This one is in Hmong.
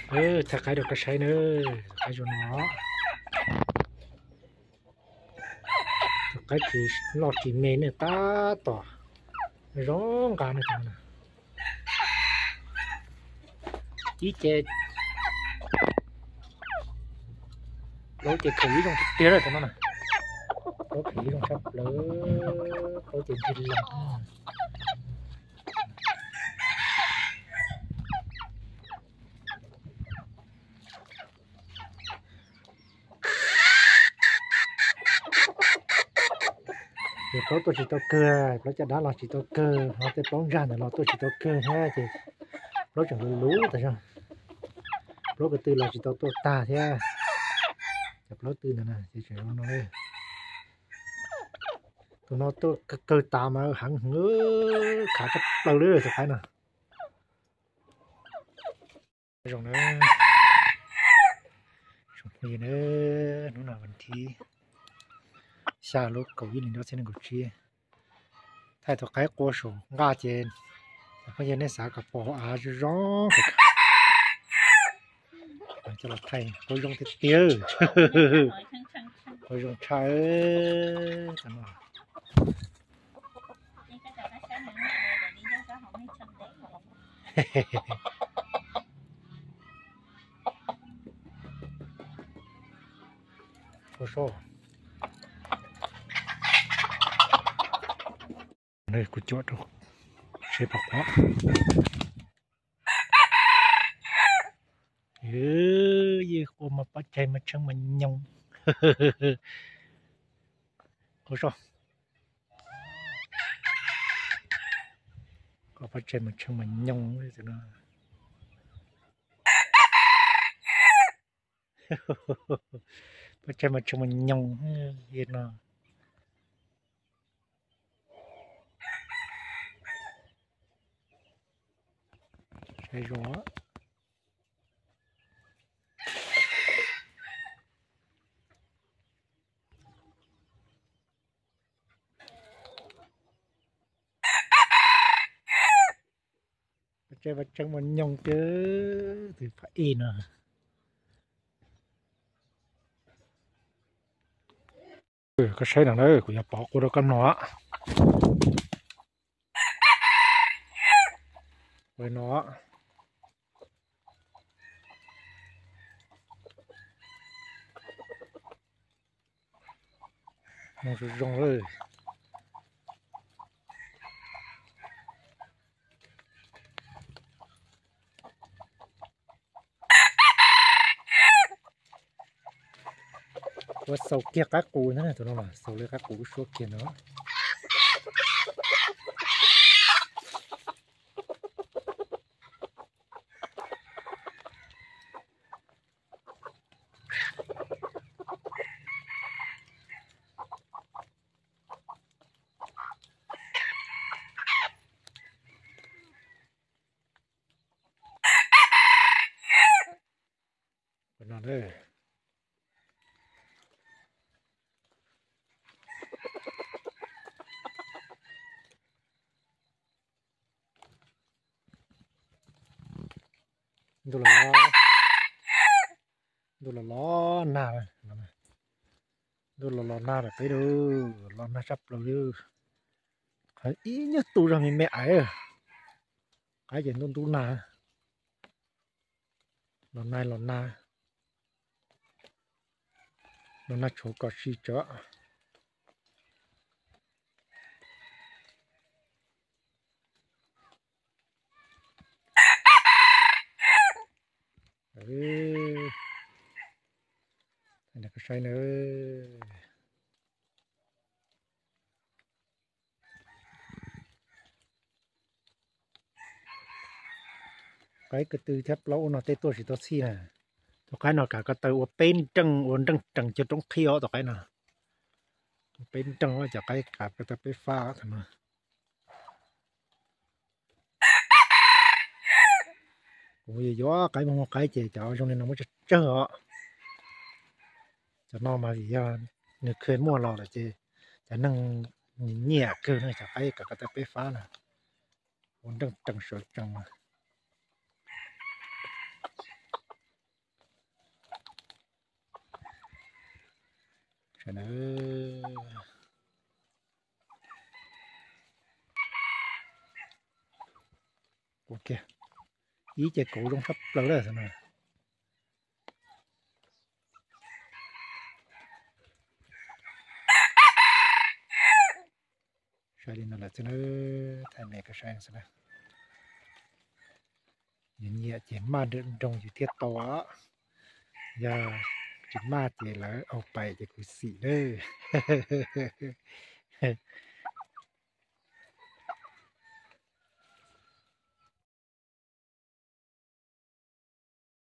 Thaij qaib rau koj saib na, qaib zoo no. Tus qaib tsis loj tsis me ne, tab tom zoo nqa ne tus no. Ib ce plaub ces khaws ib zoo tiag tiag lawm tus no na. Plaub khaws ib zoo sab plaws, plaub ces ncig lees. Ces plaub tuaj tsis tau kawg, plaub caj dab los tsis tau kawg, ho tej plaub ntsag ntawd los tuaj tsis tau kawg thiab ces plaub tseem luv luv tas zog. Plaub ko tw los tsis tau tuaj tag thiab. Cov plaub tw ntawd na ces tseem zoo no. Tus no tuaj kawg tas mas heev heev, khav tshaj plaws li tus qaib no. Zoo na, zoo phooj ywg na, hnub no vas thib xya lub kaum ib hlis ntuj txhiab nees nkaum tsib, thaij tus qaib qua saum nqaj ces phooj ywg nej xav kom pom hauv av zoo zoo. Coj los thaij qua zoo tiag tiag, qua zoo tshaj. Kuv cuam rau seb puas qab. Yeej qua mas pob tsaig mas tsheej mas nyoos. Qua pob tsaig mas tsheej mas nyoos no. Pob tsaig mas tsheej mas nyoos li no. Saib zoo. Pob tsaig mas tsheej mas nyoos tiag, tus phab ib no. Koj saib no na, kuv yuav pov qua rau koj mloog. Ua no. Mloog zoo zoo lawm. Ua xaus kiag qaib qus na, tus no mas xaus li qaib qus suab kiag no. Ntuj los los, ntuj los los nag, ntuj los los nag lawm peb, los nag tshaj plaws li. Ib nyuag tu zog me me aiv, qaib ces ntub ntub nag. Los nag los nag, los nag tshuav kom si tso. Saib na. Qaib ko tw thiab plaub ua no tej tuaj tsis tau txhij na. Tus qaib no kav ko taw ua peb nreej, ua nreej rees cuag roob qhib os tus qaib no. Ua peb nreej cov qaib kav ko taw peb fab thaum no. Kuv yuav yuav qaib, muaj qaib ces cov zoo li no muab tsawg tsawg os. Cov no mas vim yog nws kheev muaj los lawm ces cov neeg nyiam nyiam kawg no, cov qaib kav ko taw peb fab na. Ua nreej rees sawv tsees. Ua kiag ib ce kauv zoo tshaj plaws lawm xwb na. Saib li no lawm xwb na, thaij me koj saib xwb na. Yus nyiam ces maj nrawm nroos yus thiaj tau os. Yog tsis maj ces lawv ua pais ces kuv xim lawm.